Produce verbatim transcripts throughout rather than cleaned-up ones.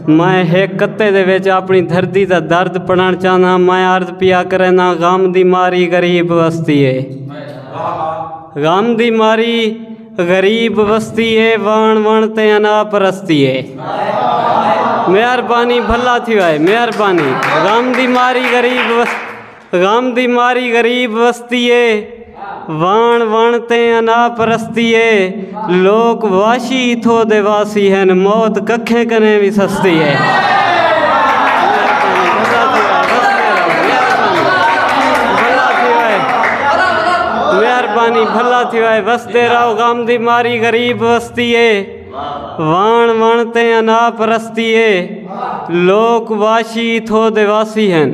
میں ہک قطعے دے وچ اپݨی دھرتی دا درد پڑھݨ چاہنداں۔ میں عرض پیا کرینداں، غم دی ماری غریب وستی ہے۔ غم دی ماری غریب وستی ہے، وݨ وݨ تے انا پرستی ہے۔ مہربانی، بھلا تھی وائے، مہربانی۔ غم دی ماری غریب وس-، غم دی ماری غریب وستی ہے، وݨ وݨ تے انا پرستی ہے۔ لوک واشی اتھو دے واسی ہن، موت ککھیں کنے وی سستی ہے۔ مہربانی، بھلا تھی وائے، وسدے رہو۔ غم دی ماری غریب وستی ہے، وݨ وݨ تے انا پرستی ہے۔ لوک واشی اتھو دے واسی ہن،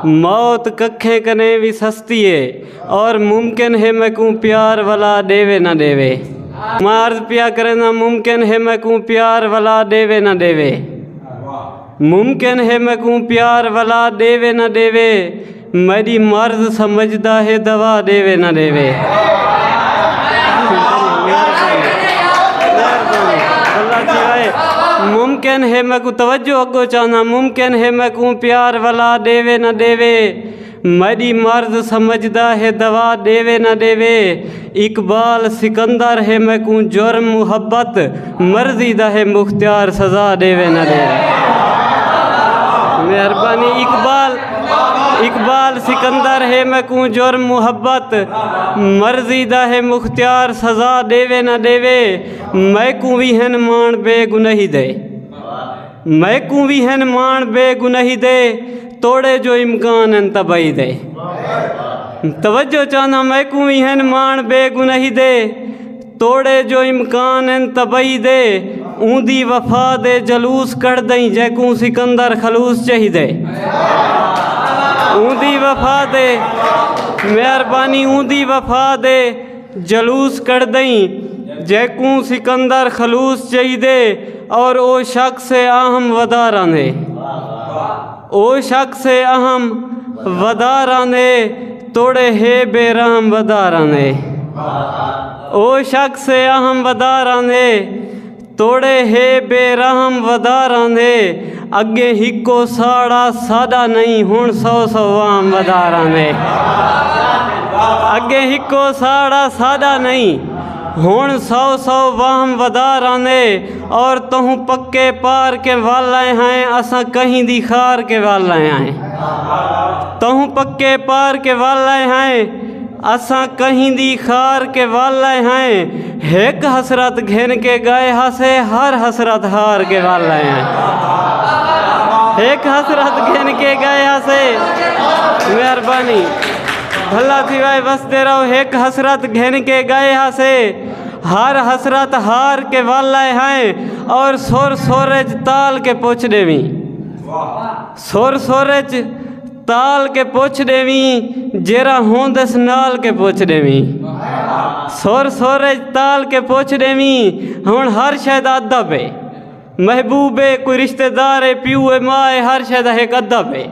موت ککھیں کنے وی سستی ہے۔ اور ممکن ہے میکوں پیار ولا ݙیوے نہ ݙیوے۔ میں عرض پیا کرینداں، ممکن ہے میکوں پیار ولا ݙیوے نہ ݙیوے۔ ممکن ہے میکوں پیار ولا ݙیوے نہ ݙیوے، میݙی مرض سمجھدا ہے دوا ݙیوے نہ ݙیوے۔ ممکن ہے میکوں، توجہ اڳوں چاہنداں، ممکن ہے میکوں پیار ولا ݙیوے نہ ݙیوے، میݙی مرض سمجھدا ہے دوا ݙیوے نہ ݙیوے۔ اقبال سکندر ہے میکوں جرم محبت، مرضی دا ہے مختیار سزا ݙیوے نہ ݙیوے۔ مہربانی۔ اقبال، اقبال سکندر ہے میکوں جرم محبت، مرضی دا ہے مختیار سزا ݙیوے نہ ݙیوے۔ میکوں وی ہن ماݨ بے گناہی دے، میکوں وی ہن ماݨ بے گناہی دے، توڑے جو امکان ہن تباہی دے۔ توجہ چاہنداں، میکوں وی ہن ماݨ بے گناہی دے، توڑے جو امکان ہن تباہی دے۔ اوندی وفا دے جلوس کڈھدئیں، جیکوں سکندر خلوص چاہیدے۔ اوندی وفا دے، مہربانی، اوندی وفا دے جلوس کڈھدئیں، جیکوں سکندر خلوص چاہیدے۔ اور او شخص اہم ودا راہندے، او شخص اہم ودا راہندے، توڑے ہے بے رحم ودا راہندے۔ او شخص اہم ودا راہندے، توڑے ہے بے رحم ودا راہندے۔ اڳے ہکو ساڑا ساݙا نئیں، ہݨ سو سو وہم ودا راہندے۔ اڳے ہکو ساڑا ساݙا نئیں، ہݨ سو سو وہم ودا راہندے۔ اور تہوں پکے پار کے ول آئے ہیں، اساں کہیں دی خار کے ول آئے ہیں۔ تہوں پکے پار کے ول آئے ہیں، اساں کہیں دی خار کے ول آئے ہیں۔ ہک حسرت گھن کے ڳئے ہاسے، ہر حسرت ہار کے ول آئے ہیں۔ ہک حسرت گھن کے ڳئے ہاسے۔ مہربانی۔ بھلا تھی وائے، وسدے رہو۔ ہک حسرت گھن کے ڳئے ہاسے، ہر حسرت ہار کے ول آئے ہیں۔ اور سر سر اچ تال کے پچھ ݙیویں، سر سر اچ تال کے پچھ ݙیویں، جیرھا ہوندس نال کے پچھ ݙیویں۔ سر سر اچ تال کے پچھ ݙیویں، ہݨ ہر شے دا ادب ہے۔ محبوب ہے، کوئی رشتہ دار ہے، پیو ہے، ماء ہے، ہر شے دا ہک ادب ہے۔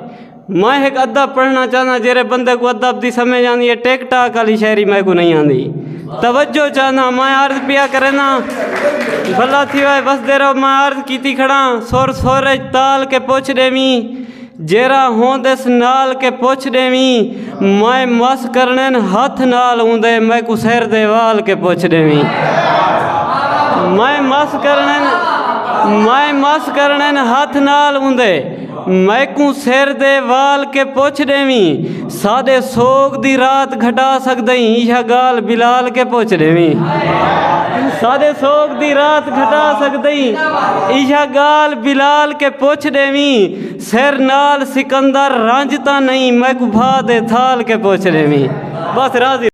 میں ہک ادب پڑھݨا چاہنداں، جیرھے بندے کوں ادب دی سمجھ آندی ہے، ٹک ٹاک والی شاعری میکوں نہیں آندی۔ توجہ چاہنداں، میں عرض پیا کرینداں، بھلا تھی وائے، وسدے رہو۔ میں عرض کیتی کھڑاں، سر سر اچ تال کے پچھ ݙیویں، جیرھا ہوندس نال کے پچھ ݙیویں۔ میں مس کرݨن ہتھ نال اوندے، میکوں سر دے وال کے پچھ ݙیویں۔ میں مس کرݨن، میں مس کرݨن ہتھ نال اوندے، میکوں سر دے وال کے پچھ ݙیویں۔ ساݙے سوگ دی رات گھٹا سڳدئیں، ایہا ڳالھ بلال کے پچھ ݙیویں۔ ساݙے سوگ دی رات گھٹا سڳدئیں، ایہا ڳالھ بلال کے پچھ ݙیویں۔ سر نال سکندر رنج تاں نئیں، میکوں بھا دے تھال کے پچھ ݙیویں۔ بس راضی۔